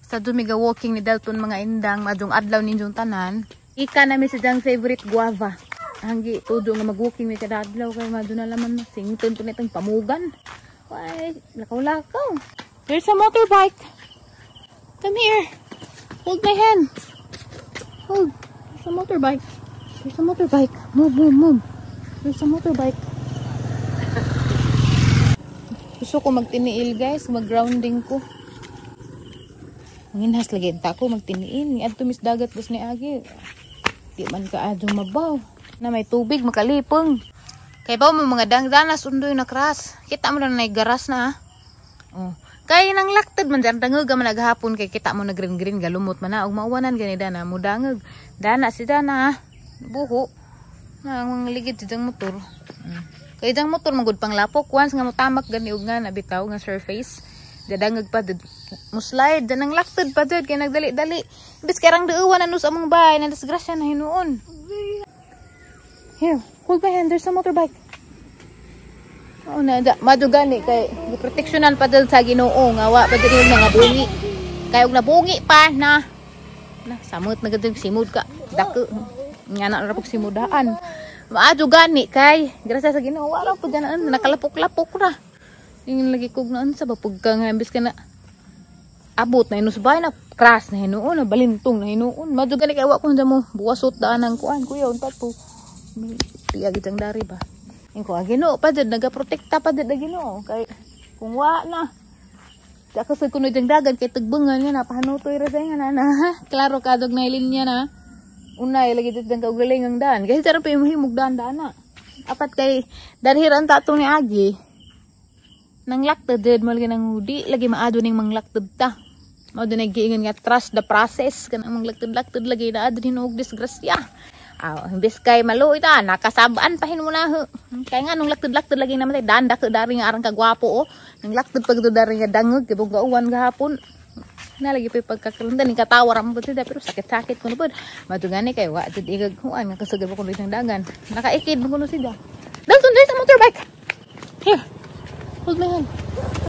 Sa dumiga walking ni Dalton, mga indang, maadjong adlaw ninyong tanan. Ika na mi sa diyang favorite guava. Hanggi tudo nga mag-walking mi kada adlaw kay madto na laman sington po nitong pamugan. Why, lakaw-lakaw. There's a motorbike. Come here. Hold my hand. Hold. There's a motorbike. There's a motorbike. Move, move, move. There's a motorbike. Gusto ko magtiniil, guys, mag-grounding ko. Manginhas lagi ta ko magtiniil. Ni adto mis dagat bus ni agi. Di man ka adyo mabaw. Na may tubig makalipong. Kay ba mo, mga dangdanas undoy na kras. Kita mo na na garas na. Oh. Kay nang laktad man dyan, dangog man naghapon kay kita mo na green green galumot man na ug mauwanan gani dana mo dangog. Dana si dana buho. Na ang mga ligid sa motor. Kay dang motor magud pang lapok once nga motamak gani og nga na bitaw nga surface. Dadangag pa dud mo slide dan ang laktad pa dud kay nagdali-dali. Imbis kay rang duuwan ano sa among bahay na disgrasya na hinuon. Here, hold my hand. There's a motorbike. Oo na, da, madugani kay proteksyonan pa dal sa Ginoo nga wa pa dili mga bungi. Kay og nabungi pa na na samot na gud simud ka. Dako. Nga na ra pug simudaan. Maadyo gani kay grasya sa Ginoo wa ra pud na nakalapok-lapok ra. Yung lagi kog naan sa bapug ka nga imbis ka na abot na inus bahay na crash na hinuon na balintong na hinuon. Maadyo gani kay wa ko mo buwasot daan ang kuan, kuya, unta to. May tiya gid ang dari ba. Yung ko, Ginoo pa dyan, nagaprotekta pa dyan na Ginoo. Kay, kung wa na, di ako sa kuno dyan dagat, kay tagbangan nga na, pahanutoy ra nga na, na, klaro kadog na linya na. Unay, lagi dyan kaugaling ang daan. Kasi sarap pa yung himog daan daan na. Apat kay, darhiran ta atong ni Agi, nang laktad dyan, mo lagi nang hudi, lagi maado ning manglaktad ta. Mao din giingon nga trust the process kanang manglaktad-laktad lagi na ado hinuog disgrasya. Aw, imbes kay maluoy ta, nakasabaan pa mo na. Kay nga nung laktad-laktad lagi naman tay danda ka dari nga arang kagwapo oh. Nang laktad pag dari nga dangog kay bugauan gahapon. Na lagi pa pagkakalundan ni katawa ra mo pud sila pero sakit-sakit kuno pud. Madugani kay wa jud igag huan nga kasugad mo kuno isang dagan. Nakaikid mo kuno sila. Dalton, there's a motorbike. Here. Hold my hand.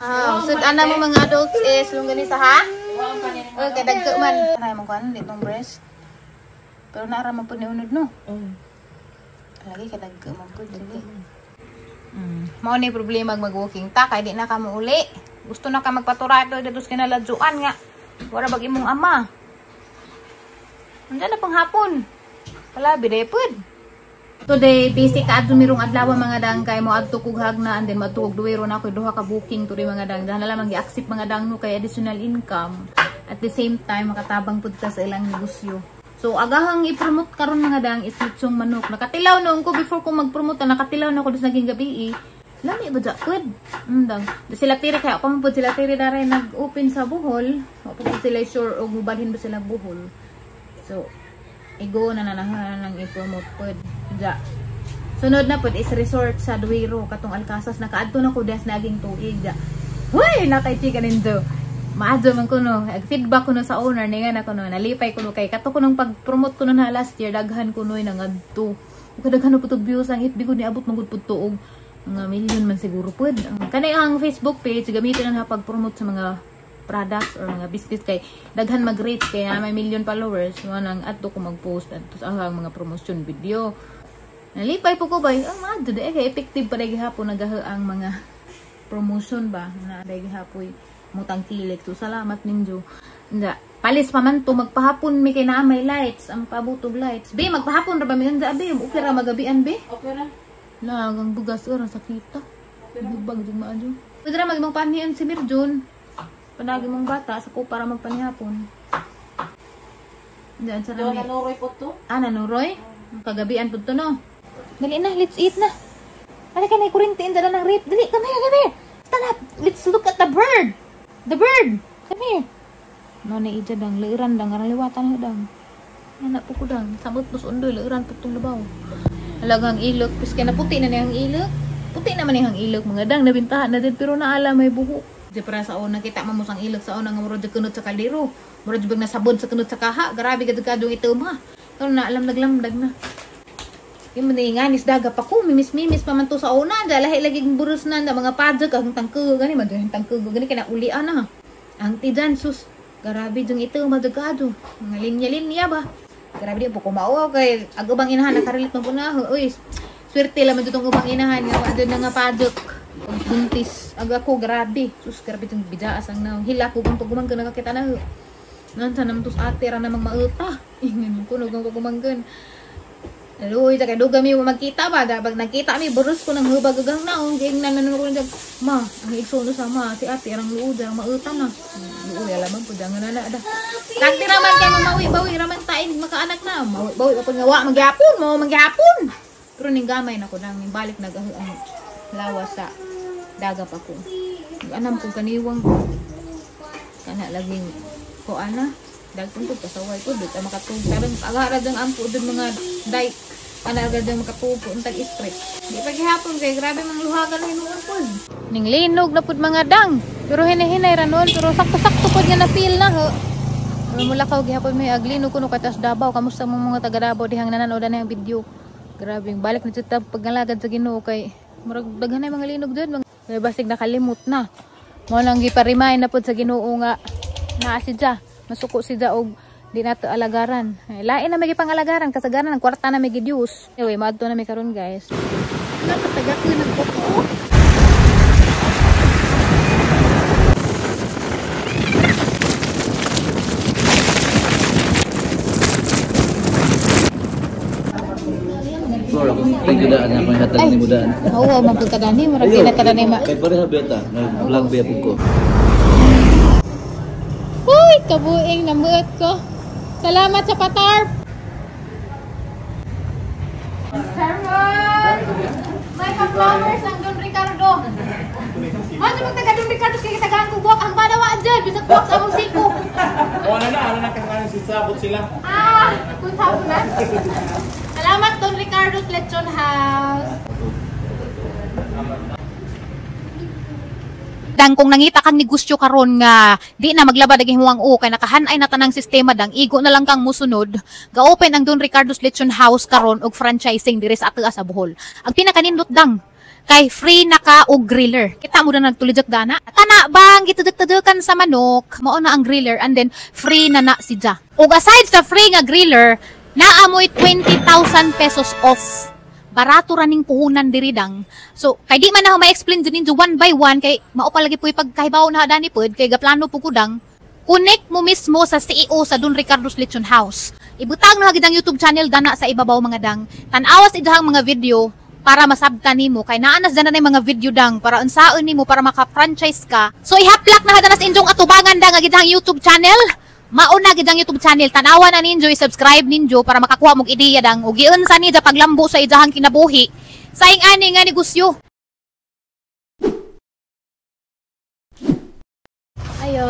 Ah, so ana mo, mga adults, is longganisa ha? Oh, kay dagko man. Ay mo kuan ditong breast. Pero naara man pud ni unod no. Lagi kay dagko man pud sige. Mao ni problema mag-walking ta kay di na ka mo uli. Gusto na ka magpaturado dito sa kinaladyoan nga. Wala bag imong ama. Andiyan na pang hapon. Palabi day pud. Today, busy ka adto mirong adlaw, mga dang, kay mo adto kog Hagna and then madto kog Duero na ako duha ka booking today, mga dang. Dahil na lamang gi-accept, mga dang, no, kay additional income. At the same time makatabang pud ka sa ilang negosyo. So agahang i-promote karon, mga dang, is litsong manok. Nakatilaw noon ko before ko mag-promote, nakatilaw na ko dos naging gabi eh. Lami ba dya? Pud. Dang. Sila tiri kaya ako man pud sila tiri na rin nag-open sa Bohol. Wa pa pud sila sure og mubalhin ba sila Bohol. So igo na nanahan ng i-promote pud. Ja. Sunod na pud is resort sa Duero katong Alcazas, nakaadto na ko des naging tuig ja. Huy, nakay chika nindo. Maadyo man kuno. Feedback ko no sa owner ni nga na kuno nalipay kuno kay kato kuno pag-promote ko na last year, daghan kuno nangadto. Ug daghan na pud views ang FB ko, niabot man gud pud tuog mga million man siguro pud. Kanay ang Facebook page gamitin na pag-promote sa mga products or mga business kay daghan mag-reach kay na may million followers mo nang adto ko mag-post adto sa ang mga promotion video. Nalipay po ko bay, ang maadto di kay effective pa gihapon nagaha ang mga promotion ba na day gihapoy mutang kilik. So salamat ninyo. Nda, palis pa man to magpahapon mi kay naa may lights, ang pabutog lights. Be, magpahapon ra ba mi nda, be? Okay ra magabian, be? Okay ra. Na, ang bugas ora sakita. Bubag jud maadyo. Pwede ra magimong panian si Mirjun. Panagi mong bata sa ko para magpanihapon. Diyan sa Doon nami. nanuroy po to. Ah, nanuroy? Kagabian po to, no? Dali na, let's eat na. Halika na, kurinti dala ng rape. Dali, come here, come here. Stand up. Let's look at the bird. The bird. Come here. No, na ija dang, liiran dang, arang liwatan na dang. Anak po ko dang. Samot po undoy, liiran po itong labaw. Halagang ilok, pis kaya na puti na niyang ilok. Puti naman niyang ilok, mga dang, nabintahan na din, pero naala may buhok. Di para sa una, kita mo sang ilok sa una, nga murag kunot sa kaldero. Murag bang nasabon sa kunot sa kaha. Grabe ka kadong itom ha. Pero na alam naglamdag na. Yung mga daga pa ko, mimis-mimis pa man to sa una. Dahil lahi lagi buros na, na mga padjak, ang tangke, gani, man yung tangke, gani, kaya ulian na. Ang tijan, sus. Grabe jung ito madugado. Mga linya-linya ba. Grabe di po kumao kay ag ubang inahan nakarelate man po na. Uy, swerte lang man jud tong ubang inahan nga wa jud nga padok. Buntis ag ako grabe. Sus grabe tong bidaas ang naong hila ko kung pagumangkon nakakita na. Nansa naman tos ate ra namang mauta. Ingon ko nugang pagumangkon. Luoy sa kay duga mi magkita ba pag nagkita mi buros ko nang hubag agang naong giingnan na ko nang ma ang igsoon sa ma si ate arang luod arang mauta na. Luoy alaman pud ang nana da. Tagti raman kay mamawi bawi raman tain makaanak na. Mawi bawi pa nga wa magyapon mo magyapon. Pero ning gamay na ko nang balik nag ang lawas sa dagap ako. Anam ko kaniwang kana laging ko ana dagtong ko pasaway ko dud ta makatug tarong agara dang ampo dud mga dike ana agad dang makatupo untag street. Di pa gihapon kay grabe mang luhagan hinuon pud. Ning linog na pud mga dang. Pero hinahinay ra noon pero sakto-sakto pud nga na feel na ho. Mulakaw gihapon may aglinog kuno katas Davao. Kamusta mo mga taga Davao dihang nananood na ang video. Grabe balik na jud ta paggalagad sa Ginoo kay murag daghan na mga linog dud. Kay basig nakalimot na. Mao nang gipa-remind na pud sa Ginoo nga naa si Jah. Masuko si Jah og di nato alagaran. Ay, lain na may gipangalagaran kasagaran ang kwarta na may gidius. Anyway, maadto na mi karon guys. Nakataga ko nagbuko. Thank you daan ako hatag ni mo daan. Oo, mapud ka dani, murag di na ka dani ma. Kay pareha beta, nag-vlog ba pud ko. Uy, kabuing namuot ko. Salamat sa patarp. Herman! May ka-flowers ang Don Ricardo. Ano magtaga Don Ricardo kay tagaan ko buwak ang badawaan dyan. Bisag buwak sa among siko. O ano na kang sisabot sila. Ah, kung sabo na. Salamat Don Ricardo's Lechon House. Dang kung nangita kang negosyo karon nga di na maglabad ang imong o kay nakahanay na tanang sistema dang igo na lang kang musunod, ga-open ang Don Ricardo's Lechon House karon og franchising diri sa Atoa sa Bohol. Ang pinakanindot dang kay free na ka og griller. Kita mo na nagtulijak dana. Kana bang gituduk-tudukan sa manok, mao na ang griller and then free na na si Ja. Og aside sa free nga griller, naamoy 20,000 pesos off. Barato ra ning puhunan diri dang. So kay di man na ma-explain din ninyo one by one kay mao pa lagi puy pagkahibaw na dani pud kay gaplano pud ko dang. Connect mo mismo sa CEO sa Don Ricardo's Lechon House. Ibutang na gid ang YouTube channel dana sa ibabaw mga dang. Tan-awas idahang mga video para masabtan nimo kay naa nas dana mga video dang para unsaon nimo para maka-franchise ka. So ihaplak na hadanas inyong atubangan dang ang idahang YouTube channel. Mauna gid ang YouTube channel, tan-awan na ninyo, i-subscribe ninyo para makakuha mog ideya dang ug giunsa ni da paglambo sa idahang kinabuhi sa ing-ani nga negosyo. Ayo.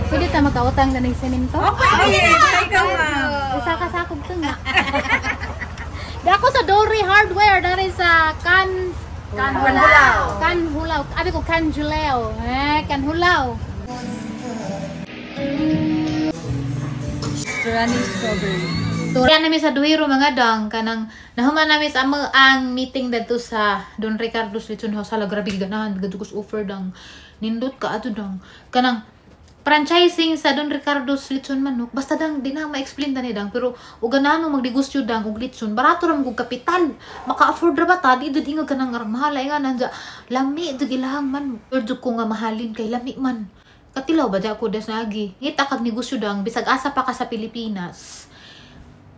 Pwede ta makautang ganing semento? Okay, ikaw ma'am. Usa ka sakog to nga. Dako sa Dory Hardware dari sa Kanhulaw. Kanhulaw. Abi ko Kanjuleo. Eh, Kanhulaw. Running strawberry. So, yan namin sa Duhiro mga dang kanang nahuman namin sa amo ang meeting dadto sa Don Ricardo's Lechon House. Hala grabe ganahan gadugos offer dang nindot ka ato dang kanang franchising sa Don Ricardo's Lechon Manok. Basta dang di na ma-explain dani dang pero og ganahan mo magnegosyo dang og lechon barato ra man og kapital. Maka-afford ra ba ta di dud ingog kanang mahal ay nga nanja lami jud ilahang man. Pero jud ko nga mahalin kay lami man. Katilaw ba di ako des nagi. Ngita kag negosyo dang bisag asa pa ka sa Pilipinas.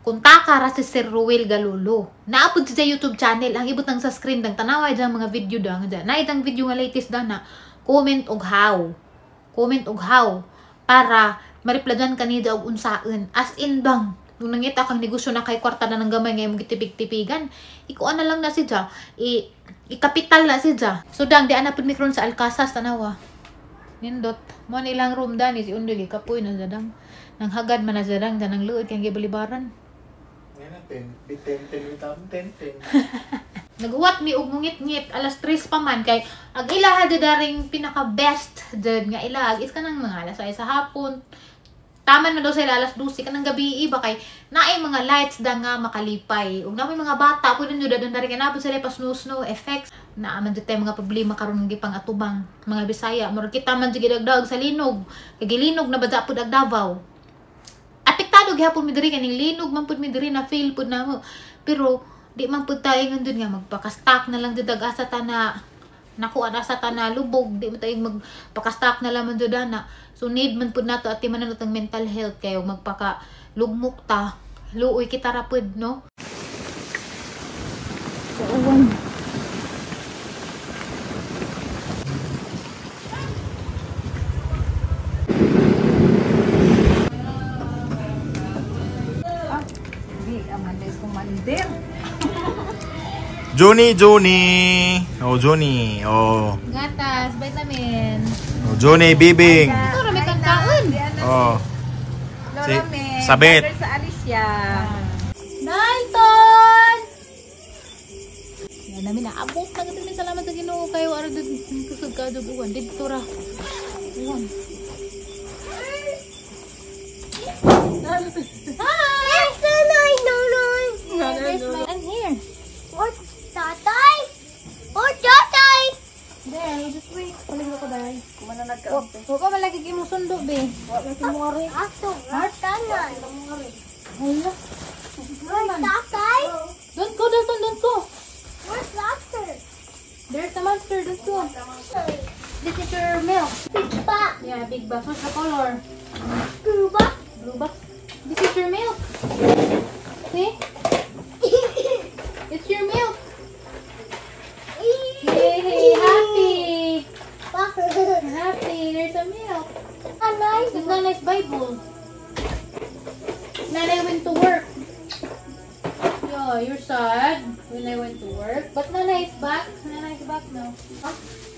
Kuntaka ra si Sir Ruel Galulo. Naapod siya YouTube channel ang ibutang sa screen dang tanaway dang mga video dang dyan. Naitang video nga latest dana. Comment og how. Comment og how para ma-replyan kanida og unsaon. As in dang nung nangita kang negosyo na kay kwarta na ng gamay nga imong gitipig-tipigan, ikuan na lang na siya. I-kapital na siya. So dang di ana pud mikron sa Alcazas tanawa. Nindot. Mo ni ilang room dani si Undoy kapoy na dang. Nang hagad man na dang danang luod kay gibalibaran. Ngayon 10, 10, 10, 10, 10. Naguwat mi og mungit-ngit alas 3 pa man kay ang ilaha daring pinaka best dud nga ilag is kanang mga alas 6 sa hapon. Taman na daw sila alas 12 kanang gabi iba kay naay mga lights da nga makalipay. Ug namoy mga bata pwede nyo dadon dari kay napod sila pa snow snow effects. Naa man jud tay mga problema karon gipang atubang mga Bisaya. Murag kita man jud gidagdag sa linog. Kay gilinog na badya pud ag Davao. Apektado gihapon mi diri kaning linog man pud mi diri na feel pud namo. Pero di man pud tayo ngan dun nga magpaka-stock na lang jud asa ta na nakuha na sa ta na lubog, di man tayo magpaka-stock na lang man jud ana. So need man pud nato at man na natong mental health kayo magpaka lugmok ta, luoy kita ra pud, no? So uwan. Di aman day kumandir. Johnny, Johnny. Oh, Johnny. Oh. Gatas, vitamin. Oh, Johnny, bibing. Ito, rami kang kaon. Oh. Lola Si, May. Sabit. Brother sa Alicia. Dalton! Yan namin naabot na gabi. Salamat sa Ginoo kayo. Ara dud kusog ka dud uwan didto ra. Uwan. Hi! There's my I'm here. What? Tatay? Oh, tatay! There, just wait. Palig ko dai. Kumana nagkaunti. Wa pa malagi kay imong sundo be. Aso, tatay. Hala. Tatay? Don't go, Dalton, don't go. Where's doctor? There's a monster, don't go. This is your milk. Big box. Yeah, big box. What's the color? Blue box. Blue box. This is your milk. See? It's your milk. Yay! Happy! Happy! There's a milk. Nanay. It's Nanay's Bible. Nanay went to work. Yeah, you're sad when I went to work. But Nanay is back. Nanay is back now.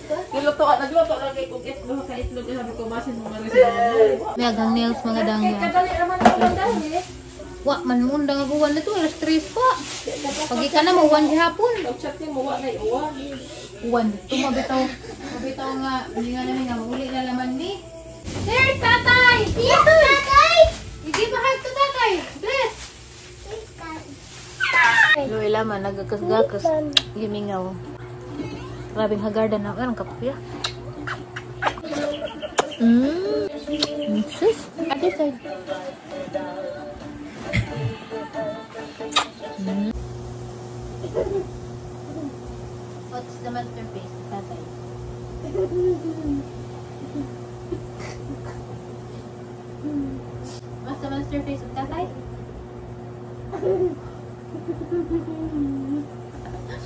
Nagluto, nagluto lang kay kung itlog ka itlog sabi ko masin mo nga rin sa May agang nails mga dangga. Kadali naman ako lang dahil. Wa man mo undang aguan na to alas 3 pa. Pag ika na mo 1 gihapon. Pag-chat niya mo wa na uwan. Uwan to mabitaw. Mabitaw nga hindi nga namin nga mauli na laman ni. There's tatay. Yes, tatay! You give a hug to tatay. Bless. Luwi laman nagagagas gimingaw. Grabing hagarda na ang kapuya. Sus. Other side. What's the masterpiece, tatay? What's the masterpiece of tatay?